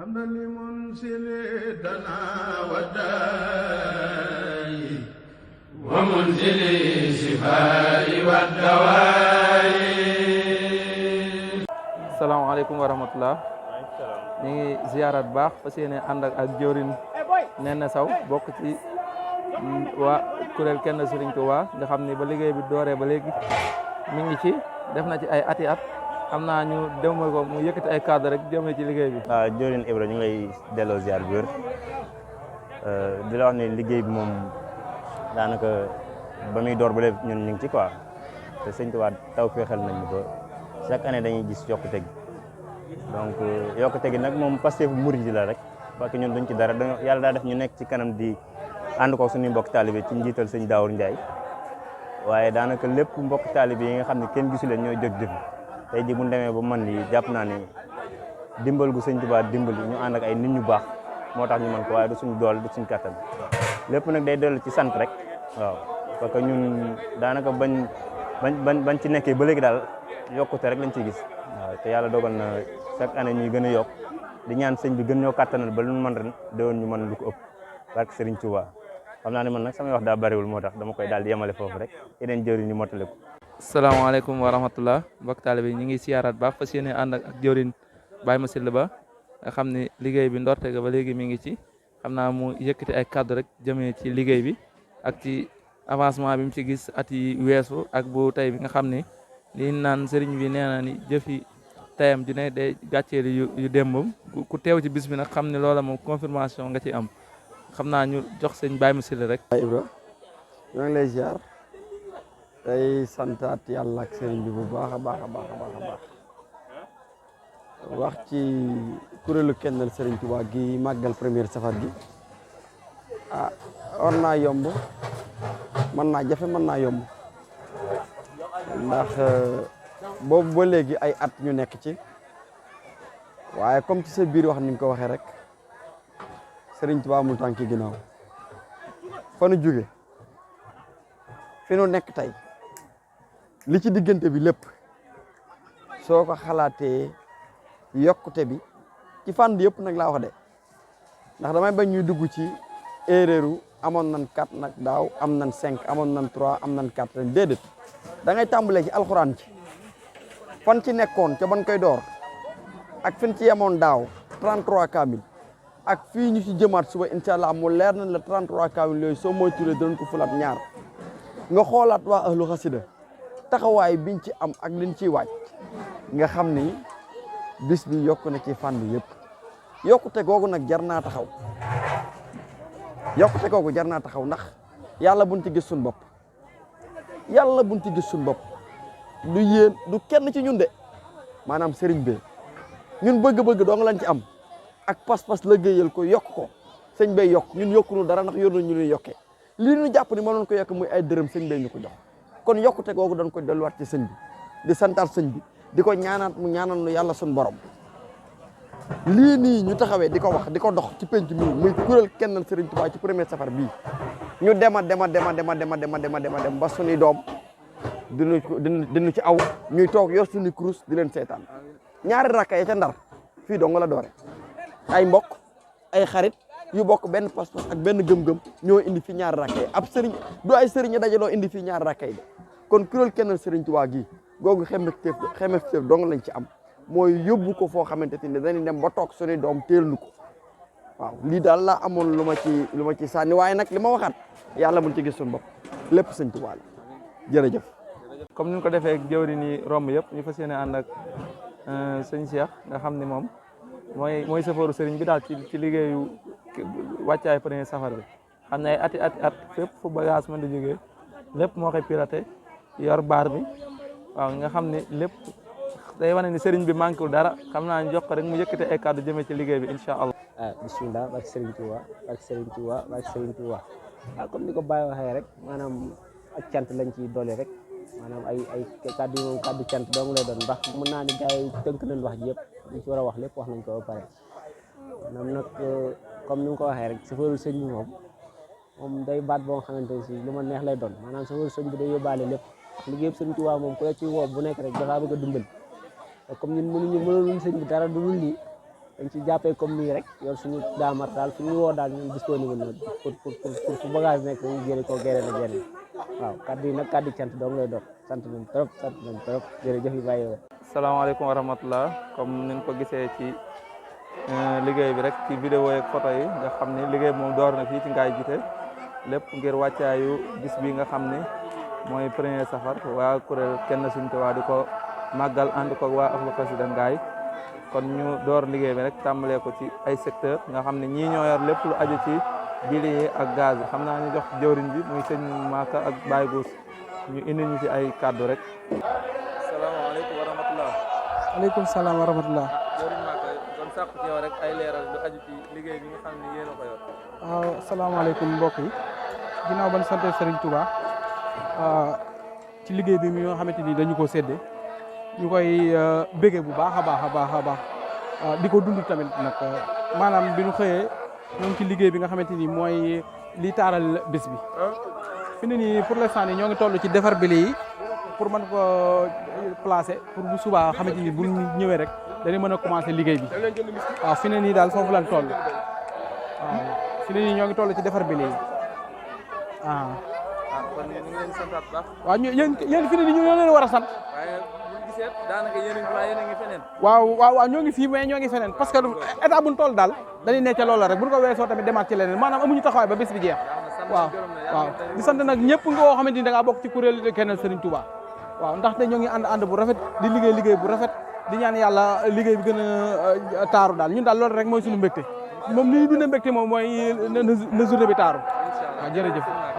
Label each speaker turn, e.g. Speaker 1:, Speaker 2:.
Speaker 1: حمدا لمنزل دنا والداء ومنزل الشفاء والدواء.
Speaker 2: Assalamualaikum warahmatullah. Ñu ngi ziarat baax fas yéene ànd ak jëwriñ Néné Sow bokk ci waa kuréel kenn Serigne Touba nga xam ni ba liggéey bi dooree ba léegi mi ngi ci def na ci ay ati at xam naa ñu demal ko mu yëkkati ay cadre rek jëmee ci liggéey bi.
Speaker 3: waaw jëwriñ Ibra ñu ngi lay delloo ziar bu wér di la wax ne liggéey bi moom daanaka ba muy door ba léegi ñun ñu ngi ci quoi te Sëñ Touba taw féexal nañu ba chaque année dañuy gis yokkute gi donc yokkute gi nag moom Pastef murid la rek parce que ñun duñ ci dara dañoo yàlla daa def ñu nekk ci kanam di ànd ko suñuy mbokk taalibe ci njiital sëñ Daawur Ndiaye waaye daanaka lépp mbokk taalibe yi nga xam ne kenn gisu leen ñooy jóg jëf tey ji bu ñu demee ba man lii jàpp naa ne dimbal gu Sëñ Touba dimbali ñu ànd ak ay nit ñu baax moo tax ñu mën ko waaye du suñu doole du suñu kattan lépp nag day dellu ci sant rek waaw parce que ñun daanaka bañ ci nekkee ba léegi daal yokkute rek lañ ciy gis waaw te yàlla dogal na chaque année ñuy gën a yokk di ñaan sëñ bi gën ñoo kattanal ba lu ñu mën ren déwoon ñu mën lu ko ëpp barke Serigne Touba xam naa ne man nag samay wax daa bariwul moo tax dama koy daal di yemale foofu rek yeneen jëriñ ñu mottale ko.
Speaker 2: Assalamualaikum warahmatullah. Mbokk taalibe yi ñu ngi siyaaraat baax fas yéene ànd ak jëwriñ Baye Massila Ba nga xam ne liggéey bi ndorte ga ba léegi mi ngi ci xam naa mu yëkkati ay kàddu rek jëmee ci liggéey bi ak ci avancement bi mu ci gis at yi weesu ak bu tey bi nga xam ne li naan sëriñ bi nee na ni jëfi tayam ju ne day gàcceeli yu démbam ku teew ci bis bi nag xam ne loola moom confirmation nga ci am xam naa ñu jox sëñ Baye Massila rek.
Speaker 4: Ibra ñoo ngi lay ziar tey santaat yàlla ak sëriñ bi bu baax a baax a baax a baax a baax wax ci kuréelu kennal sëriñ Touba gi màggal première safar gi war naa yomb mën naa jafe mën naa yomb ndax boobu ba léegi ay at ñu nekk ci waaye comme ci sa biir wax ni nga ko waxee rek sëriñ Touba amul tànki ginnaaw fa nu jóge fi nu nekk tey li ci diggante bi lépp soo ko xalaatee yokkute bi ci fànn yëpp nag laa wax de ndax damay bañ ñuy dugg ci erreur amoon nan 4 nag daaw am nan 5 amoon nan 3 am nan 4 ren déedéet da ngay tàmbalee ci alxuraan ci fan ci nekkoon ca ban koy door ak fin ci yemoon daaw 33 kaamil ak fii ñu ci jëmaat suba incha allah mu leer nañ la 33 kaamil yooyu soo moytuwulee danañ ko fulaat ñaar nga xoolaat waa ahlu xasida taxawaay biñ ci am ak liñ ciy waaj nga xam ni bis bi yokku na ci fànn yëpp yokkute googu nag jar naa taxaw yokkute googu jar naa taxaw ndax yàlla buñ ci gis suñ bopp yàlla buñ ci gis suñ bopp du yéen du kenn ci ñun de maanaam sëriñ bi ñun bëgg-bëgg doo nga lañ ci am ak pas-pas liggéeyal ko yokk ko sëñ bay yokk ñun yokkunu dara ndax yor nañ ñu ñuy yokkee lii ñu jàpp ni mënoon ko yokk muy ay dërëm sëñ bay ñu ko jox kon yokkute googu dañ ko delluwaat ci sëñ bi di santaat sëñ bi di ko ñaanaat mu ñaanal nu yàlla suñ borom lii nii ñu taxawee di ko wax di ko dox ci penc mi muy kuréel kennal Serigne Touba ci premier safar bii ñu dema ba suñuy doom dinu ci aw ñuy toog yor suñu kurus di leen seetaan ñaari rakka ya ca Ndar fii dong la doore ay mbokk ay xarit yu bokk benn pas-pas ak benn gëm-gëm ñoo indi fi ñaari rakka yi ab sëriñ du ay sëriñ dajaloo indi fi ñaari rakka yi de kon kuréel kennal Serigne Touba gii googu xemefteef dong lañ ci am mooy yóbbu ko foo xamante ne dañuy dem ba toog suñuy doom teel nu ko waaw lii daal laa amoon lu ma ci sànni waaye nag li ma waxaat yàlla mun ci gis suñu bopp lépp Sëñ Touba la jërëjëf.
Speaker 2: comme ni ñu ko defee jëwriñ yi romb yëpp ñu fas yéene ànd ak sëñ Cheikh nga xam ni moom mooy safooru sëriñ bi daal ci liggéeyu wàccaay premier safar bi xam ne ay ati at fépp fu bagage mën di jógee lépp moo koy piraté yor baar bi waaw nga xam ne lépp day wane ni sëriñ bi manqué wul dara xam naa ñu jox ko rek mu yëkkate ay kàddu jëmee ci liggéey bi incha allah.
Speaker 5: Bismillah barke Serigne Touba barke Serigne Touba barke Serigne Touba comme ni ko Baye waxee rek maanaam ak cant lañ ci doole rek maanaam ay kàddu yi moom kàddu cant dong lay doon ndax mën naa ni gars yi tënk nañ wax ji yëpp li ci war a wax lépp wax nañ ko ba pare maanaam nag comme ni nga ko waxee rek safaaru sëñ bi moom day baat boo nga xamante ne si lu ma neex lay doon maanaam safaaru sëñ bi day yóbbaale lépp liggéey yëpp Serigne Touba moom ku ci woo bu nekk rek dafaa bëgg a dimbali comme ñun mënuñu sëñ bi dara du dul lii dañ ci jàppee comme nii rek yor suñu daamar daal fu ñu woo daal ñun disponible na pour fu bagage nekk ñu jëri ko génne la génne waaw kaddu yi nag kaddu cant dong lay doon sant nañ trop jërëjëf yi bàyyi woo
Speaker 2: salaamaaleykum wa rahmatullah comme niñ ko gisee ci liggéey bi rek ci vidéo yeeg photo yi nga xam ne liggéey bi moom door na fii ci Ngaye Djité lépp ngir wàccaayu bis bi nga xam ne mooy premier safar waa kuréel kenn Sëriñ Tuubaa di ko màggal ànd ko waa Ahlu Xasida Ngaye kon ñu door liggéey bi rek tàmbalee ko ci ay secteur nga xam ne ñii ñoo yor lépp lu aju ci bili yi ak gaz yi xam naa ñu jox jëwriñ bi muy sëñ Maka ak Baye Gous ñu indi ñu ci ay kàddu rek. salaamaaleykum wa rahmatullah.
Speaker 6: aleykum salaam wa rahmatullah.
Speaker 2: jëwriñ Maka doon sàkku ci yow rek ay leeral lu aju ci liggéey bi nga xam ne yéen a ko yor.
Speaker 6: waaw salaamaaleykum mbokk yi ginnaaw ban sant Serigne Touba ci liggéey bi mi nga xamante ni dañu ko séddee ñu koy bége bu baax a baax di ko dund tamit nag maanaam bi ñu xëyee ñoo ngi ci liggéey bi nga xamante ni mooy li taaral bés bi fi ne nii pour l'instant nii ñoo ngi toll ci defar bili yi pour mën ko placer pour bu subaa xamante ni bu ñëwee rek dañuy mën a commencer liggéey bi waaw fi ne nii daal foofu lañ toll waaw fi ne nii ñoo ngi toll ci defar bili yi
Speaker 2: kon ñu ngi leen di santaat baax.
Speaker 6: waaw yéen fi ne nii ñu ñoo leen war a sant.
Speaker 2: waaye bu ñu gisee daanaka yéen a ngi feneen.
Speaker 6: waaw ñoo ngi fii mais ñoo ngi feneen parce que état bu ñu toll daal dañuy nekk ca loola rek bu ñu ko weesoo tamit demaat ci leneen maanaam amuñu taxawaay ba bés bi jeex. waaw di sant nag ñëpp nga xamante ni da ngaa bokk ci kuréel Kennel Serigne Touba waaw ndaxte ñoo ngi ànd bu rafet di liggéey bu rafet di ñaan yàlla liggéey bi gën a taaru daal ñun daal loolu rek mooy suñu mbégte moom li ñu dundee mbégte moom mooy na journée bi taaru waaw jërëjëf